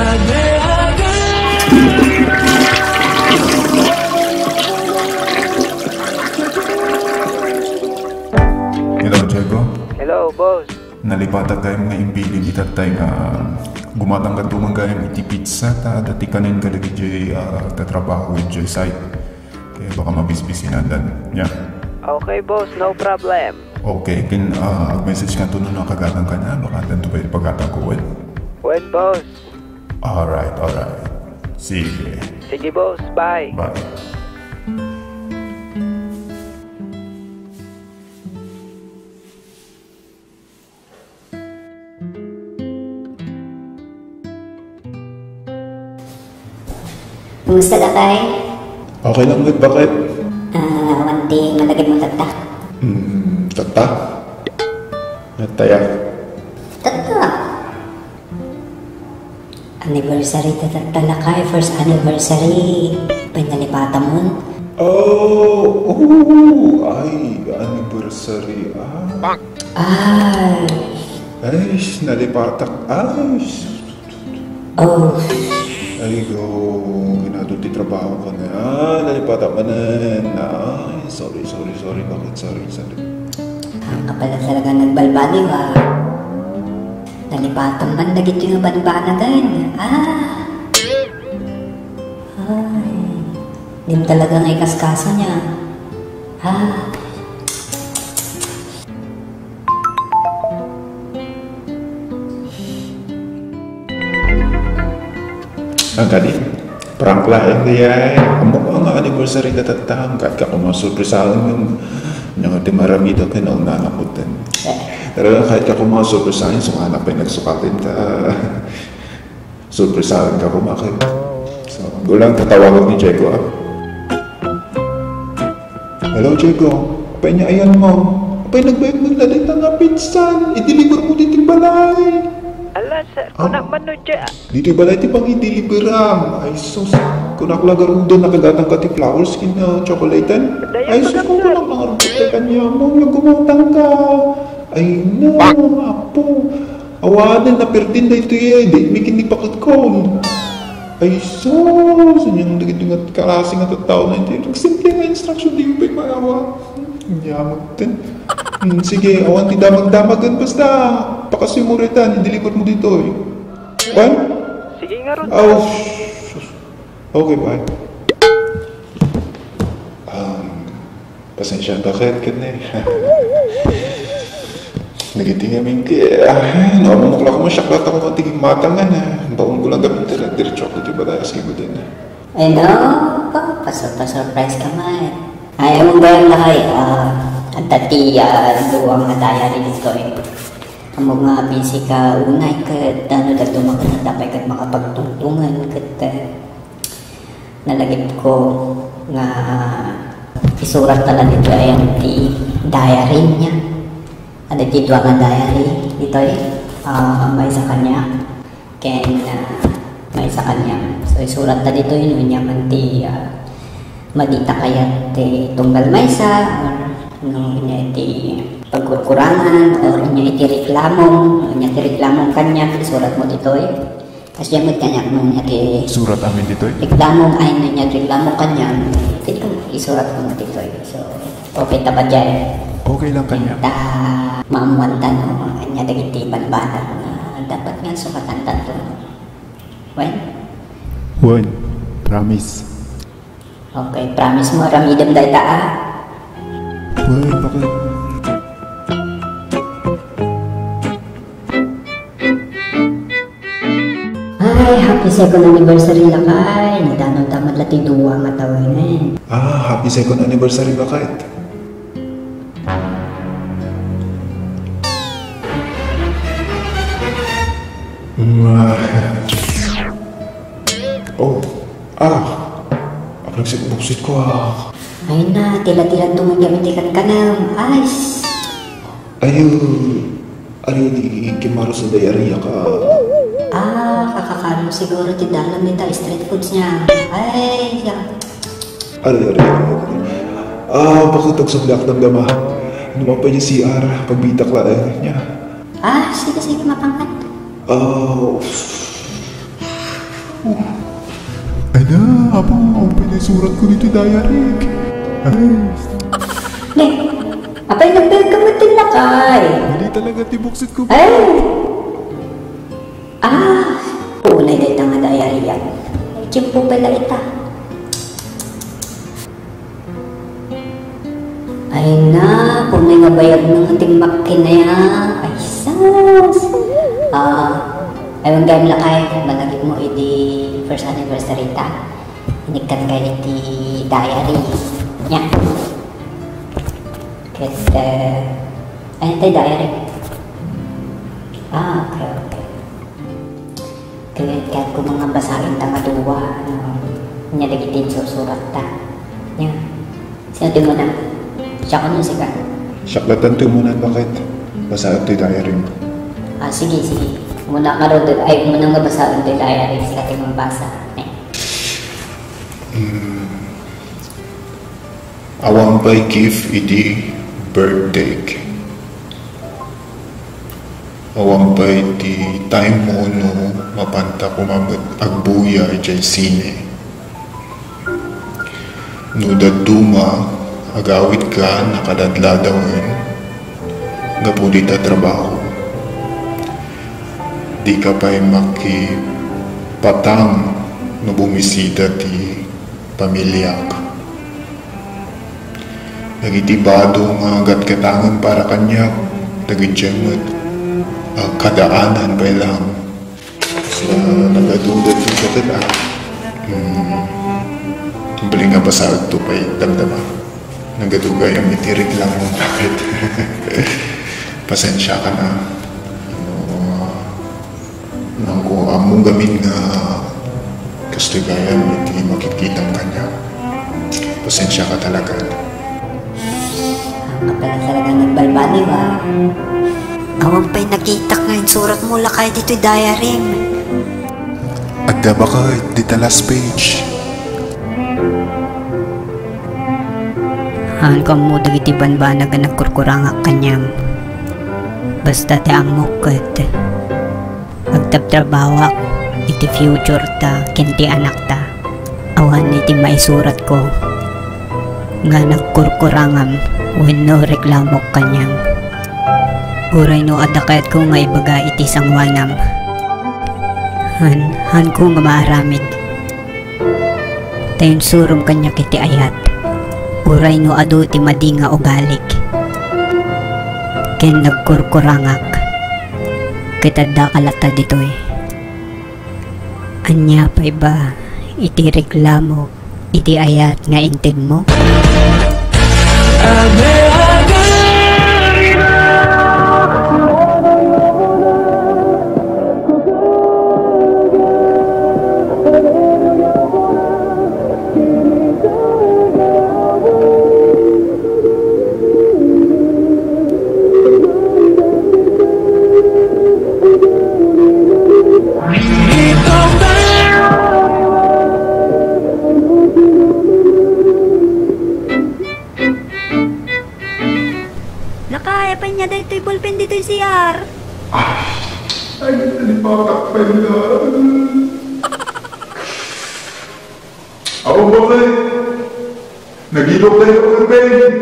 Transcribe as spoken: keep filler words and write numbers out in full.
Hello, Diego. Hello, boss. Nalipatak gayam nga imbilin itattay nga gumatang kadto man gayam iti pizza ta adda ti kanen kadagiti, ah, tatrabaho idiay site. Kaya baka mabisbisinandan. Yeah. Okay, boss. No problem. Okay, ken, ah, ag-message kanto no nakagatang ka na, baka addanto pay ipagatago, wen? Wen, boss. Alright, alright. Sige. Sige, boss. Bye. Bye. Kumusta ka, Tay? Okay lang, Wit. Bakit? Ah, awan ti malagipmo tatta. Hmm, tatta? Tatta ya? Tatta. Anniversary ta tatta, lakay, first anniversary. Pay nalipatamon. Oh, oh, ay, anniversary. Ah. Ay. Ay, nalipatak. Ay. Oh. Ay, go. Ginadol ti trabaho ko na. Ah, nalipatak manen. Ay, sorry, sorry, sorry. Bakit? Sorry, sorry. Ang kapal na talaga nagbalbaliw, ah. Nalipatan man dagiti nga banbanagen. Ah! Ay, dim talaga nga ikaskaso niya. Ah! Ang kadi, prank laeng diay. Ammok nga anniversary da tatta, ket kayatko nga surprisaen, nga ti maramida ken naunana metten. Pero kayatko nga surprisaen, sumana pay nagsukaten ta surprisaen ka koma ket. So, gulang tatawagak ni Diego, ah. Hello, Diego. Apay nia ayanmo? Apay nagbayag met la dayta nga pizza? I-deliver mo ditoy balay. Ala, sa, ah, kunak man no, Diego. Ditoy balay ti pangideliveram. Ay, sus. Kunak la garuden, nakagatang ka ti flowers ken, ah, chocolatean. Ay, sus, kunak la garuden kaniam. Ania, gumatang ka. Ay, no, apo. Awanen, naperdin daytoy, eh. Di mi ket ni paketkon. Ay, sus! Ania dagiti nga klase nga tattao na iti nagsimple nga instruction, di pay maawa. Ania metten. Hmm, sige, awan ti damagdamagen, basta pakasimo dayta, i-deliver mo ditoy. Wen? Sige ngarud. Aw, sus. Okay, bye. Um, Pasensiaak ket, ket ne. Dagiti ngamin ti, ah, no, ammok la koma siak latta koma ti gimmatangan, ah. Baonko la gamin ti diretsoak iti balay, sige, guden. Ay, no, pa-, pasur-, pasurprise ka man. Ay, ammom gayam, lakay, ah, adda ti, ah, dua nga diary ditoy. Ammok nga busy ka unay ket, ano, dadduma ket adda pay ket makapagtungtungan ket, ah, nalagipko nga isurat ta la ditoy ayan ti diary niya. Adda ti dua nga diary ditoy, ah, maysa kaniak ken, ah, maysa kaniak. So, isurat ta ditoy no ania man ti, ah, madita kayat ti tunggal maysa, or no ania ti pagkurkurangan, or ania ti reklamom, no ania ti reklamom kaniak, isurat mo ditoy. Kasdiay met kaniak no ania ti surat amin ditoy? Reklamo, ay, no ania ti reklamo kaniak, dito, isurat ko met ditoy. So, okay ta ba diay? Okay lang kaniak. Ta maammuanta no ania dagiti banbanag nga dapat nga sukatantato. Wen? Wen, promise. Okay, promise mo, aramidem dayta, ah? Uy, bakit? Ay, happy second anniversary, lakay. Nadanonta met la ti dua nga tawengen. Ah, happy second anniversary, bakit? Mm, ah. Oh. Ah, agnagsik buksit ko, ah. Ay na, tila-tila tumunggam iti kankanam. Ay, s- Ay, uh, ari, di, kimaros a diarrhea ka. Ah, kakakano siguro ti dalan dita street foods niya. Ay, ya. Ari, ari, ari, ari. Ah, bakit agsabliak damdama? Ano pa niya C R, pagbitak la, eh, niya. Ah, sige, sige, mapangkat. Ah, Ay na, apo, awan pay naisurat ko ditoy diary. Ay. Ne, apay, nagbayag ka met ti lakay? Dili talaga ti buksit ko. Ay! Ah, unay dayta nga diary-ak. Tiempo pay la ita. Ay na, kunay nga bayag nga ti makina ya. Ay, sus! Ah, awan gayam lakay, managitmo idi first anniversary ta. Inikkan kayo iti diary. Nya. Ket, eh, ay, iti diary. Ah, okay, okay. Ket, ket koma nga basaen ta nga dua, no, nya dagiti insursuratta. Nya, sino ti umuna? Siak wenno sika? Siak latta ti umuna, baket. Basaen ti diary mo. Ah, sige, sige. Umuna ngarud, ay, umuna nga basaen ti diary, sika ti mabasa. Eh. Hmm. Awan pay gift iti birthday. Awan pay ti time mo no mapanta koma met agbuya idiay sine. No dadduma, agawidka, nakadadladawen gapu dita trabaho. Dika pay makipatang no bumisita ti pamiliak. Dagiti bado nga gatgatangen para kaniak, dagidiay met, ah, kadaanan pay lang. Sa nagaduda ti katat, ah. Hmm. Bali nga basaen to pay damdama. Nagadu gayam iti reklamo, baket. Pasensiakan, ah. Ano, Nangko, ammo gamin nga kastoy gayam iti makitkitam kaniak. Pasensiaka talaga. Apay la talaga nagbalbaliw, ah. Awan pay nakitak nga insuratmo lakay ditoy diaryem. Adda baket dita last page. Haanko ammo dagiti banbanag a nagkurkurangak kaniam. Basta ti ammok ket agtabtrabahoak iti future ta ken ti anakta. Awan iti maisuratko nga nagkurkurangam wenno reklamok kaniam. Uray no adda kayatko nga ibaga iti sangoanam, han, hanko nga maaramid. Ta insurom kaniak iti ayat. Uray no adu ti madi nga ugalik ken nagkurkurangak, ket addaka latta ditoy. Ania pay ba iti reklamo iti ayat nga intedmo? Lakay, apay nia daytoy ballpen ditoy C R? Ay, nalipatak pay la. Awan, baket. Nagilok tayo ng ballpen.